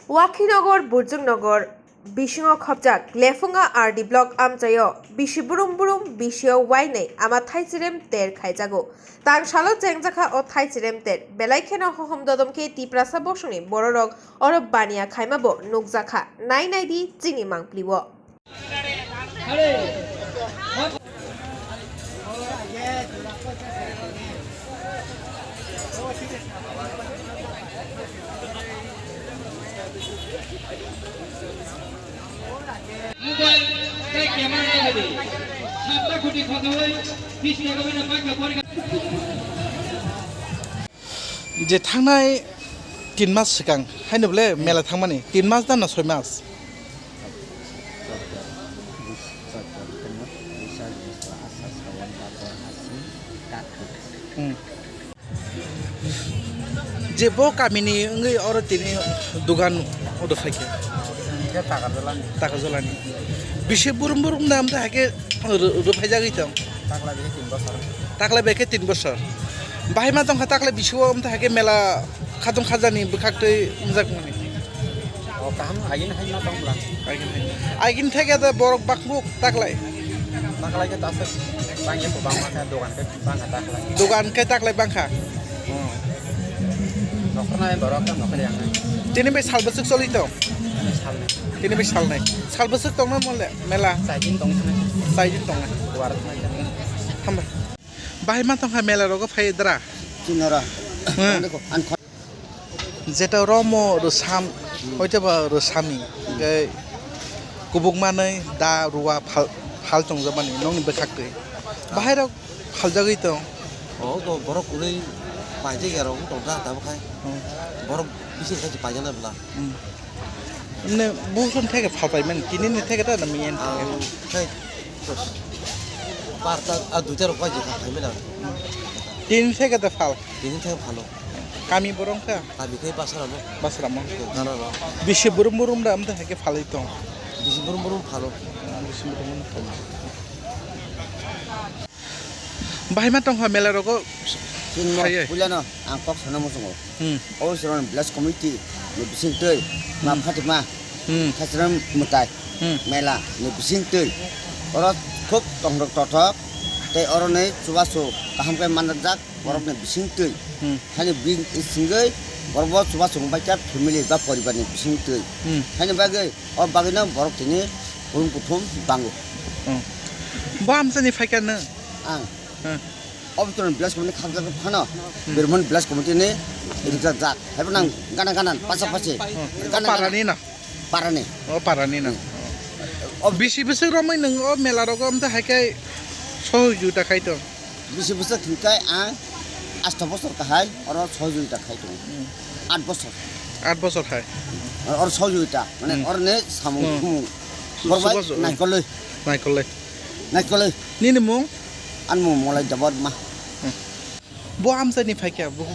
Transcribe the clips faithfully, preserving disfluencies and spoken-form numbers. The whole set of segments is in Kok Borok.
Wakhinagar, Burjungnogor bisingo khopjak Lephunga R D block amchaio bisi burum burum bisio wainwi ama thaichirem ter khaijago. Tangsalo chengjakha o thaichirem ter, belai kheno hohom dodom khe Tiprasa bosongni bororok oro baniya khaimabo nukjakha. Nai naidi chini mangpilio. Mobile tei camera nai di. Sabta khuti khotoi, bis taka bena bike porikha. Je thangnai tin mas swkang haino bole mela thangmani, tin mas da na soi mas? Hmm. Je bo kamini wngwi oro tini dugan oro phaikha. Hingke Takarjalani. Takarjalani. Bisi burum burum da amtha haike ru-, ruphaijagwi tong. Taklai bini tin bosor. Taklai bai khe tin bosor. Bahai ma tongkha taklai bisi o amtha haike mela khatung khajani bwkhak twi wngjak mani. O kaham agini hai ma tong bwla. Agini hai. Agini theke da borok bakmuk taklai. Taklai khe tasuk bangya ko bangma khe dogan khe. Bangkha taklai. Dogan khe taklai bangkha. Hmm. Nokhornai borok khe nokhor yang. Tini bai sal bwswk choli tong? Salnai. Tini bai salnai. Sal bwswk tongna mole mela? Saidin tong thangna. Saidin tongna. Kuwar thangna. Hambai. Bahai ma tongkha mela rogo phai dra? Chinora. Hmm. Ang kho- Jeta romo rwsam, hoiteba rwsami, hingke kubuk manwi da ruwa phal, phal tongjakmani nokni bwkhak twi. Bahairok phaljagwi tong. O, to borok kwrwi paijak ya rok tong kha, tabuk khai. Hmm. Borok bising khai paijak na bwla. Hmm. Mane, buphang theke phal paimani, tini ni theke ta na miyan theke. Ang khai, to, parta, a, duita rok paijak khai paimani. Tini theke ta phal. Tini theke phalo. Kami borok wngkha? Kami khe Basaramo. Basaramo. Tong Kanaro. Bisi burum burum da amtwi hai khe phalwi tong? Bisi burum burum phalo. Bisi burum burum phalo. Bahai ma tongkha mela rogo? Chini phaiye? Puilano ang kok sana muchungo. Hmm. O Chwrairong village committee ni bisingtwi ma Hmm. Fatima Hmm. Thaichwrairong mwtai Hmm. mela ni bisingtwi oro khub tongrok tothok tei oro ni chubachu kaham khe manjak. Borokni bisingtwi Hmm. haino bini singwi borok bo chubachu wngbaikha family ba poribarni bisingtwi. Hmm. Haini bagwi o bagwino borok tini kurum kuthum bango. Hmm. Bo amchani phaikha nw? Ang. Hmm. Obitron village committee khakjak phano Hmm. Birmon village committee ni rijak jak. Haibo nang gana gana pasa pasi. Hmm. Gana gana. Parani na? Parani. O parani na. Hmm. O bisi bwswk romwi nwng o mela rogo amtwi hai khe sohojogita khai tong? Bisi bwswk hwnkhe ang asto bosor kahai oro sohojogita khai tongo. Hmm. Aat bosor. Aat bosor hai. Oro sohojogita, mane Hmm. oroni samung Hmm. khumung. Borok bai Subasu, hmm. naikolwi. Naikolwi. Naikolwi. Nini mung? Ani mung Molai Debbarma. Hmm. Bo amchaini phaikha, bo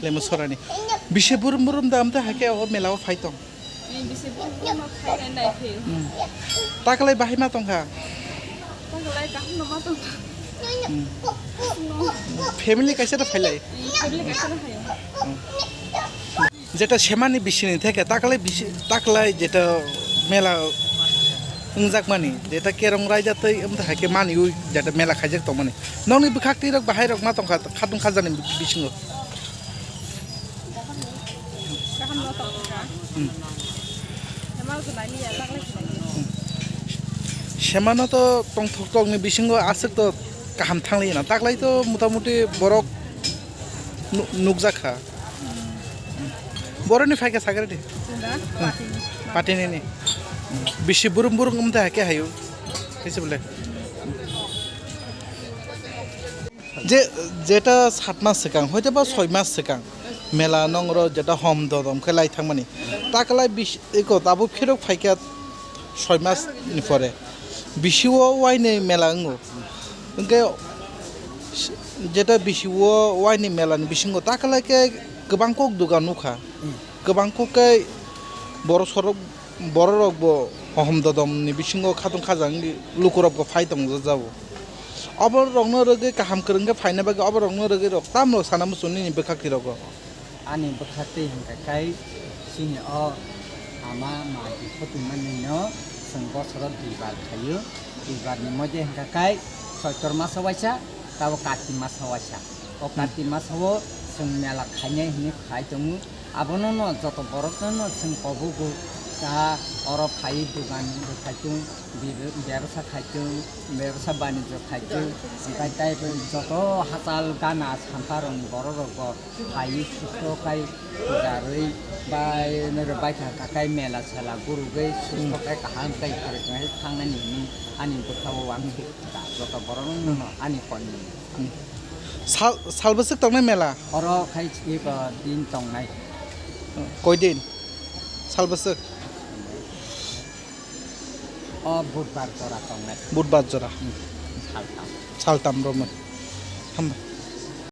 Lemusorani. Lemusorani. Bisi burum burum da amtwi hai khe o mela o phai tong? Ni bisi burum burum no phai nai nai phai. Hmm. Taklai bahai ma tongkha? Taklai kaham no ma tongkha. Hmm. Family kaisa ta phailai? Ni family kaisa no phaio. Hmm. Jeta semani bisini theke taklai bisi, taklai jeta mela wngjakmani, jeta kerong raida tei amtwi hai khe maniwi jeta mela khaijak tongmani. Nokni bwkhak twi rok bahai rok ma tongkha khatung khajani bisingo? Kaham no tongkha. Hmm. Sema to naini ya, taklai khe naini. Hmm. Semano to tongthok tokni bisingo aswk to kaham thanglai na. Taklai to motamuti borok nu-, nukjak kha. Boroni phaikha sakhe rwdi. Sunda, Hmm. Patini. Patini ni. Bisi burum burum wngmtha hakhe hayu. Kaisa bole. Je, jeta sat mas swkang, hoite ba soi mas swkang, mela nongro jeta hom dodom khe lai thangmani. Taklai bis-, eko tabuk phirok phaikha soi mas ni pore. Bisi o wainwi mela wngo. Hwnkhe jeta bisi o wainwi mela ni bisingo taklai khe kwbang kok dogan nukha. Kwbang kok khe borok sorok Bororok bo hohom dodom ni bisingo khatung khajang wngwi lukurok bo phai tong jabo. Oborokno rwgwi kaham kwrwng khe phaina bagwi oborokno rwgwi rok tamo sana muchung nini bwkhak twi rogo. Ani bwkhak twi hwnkha kai Chini o ama mati khotwi manwi no chwng bosoro duibar khaio. Duibar ni moje hwnkha kai Choitor maso waisa, tabo Kartik maso waisa. O Kartik maso o chwng mela khainai hinwi khai tongo. Abono no joto borok no no chwng kobugo ta oro phai dugan rwkhai tung, bib-, bebsa khai tung, bebsa banijyo khai tung. Hwnkhe tai joto hachal gana sampha rokni borok rok bo phai susto khai puja rwi bai noro bai kha kakai mela sela gurugwi susto khai kaham khai khoroknwi thangnani hwnwi ani bwkha o wansuk da joto borok no no ani koi mano. Sal, sal bwswk tongnai mela? Oro khai chini ba din tongnai. Koi din? Sal bwswk? O budbar jora tongnai. Budbar jora. Hmm. Saltam. Saltam romwi. Hambai.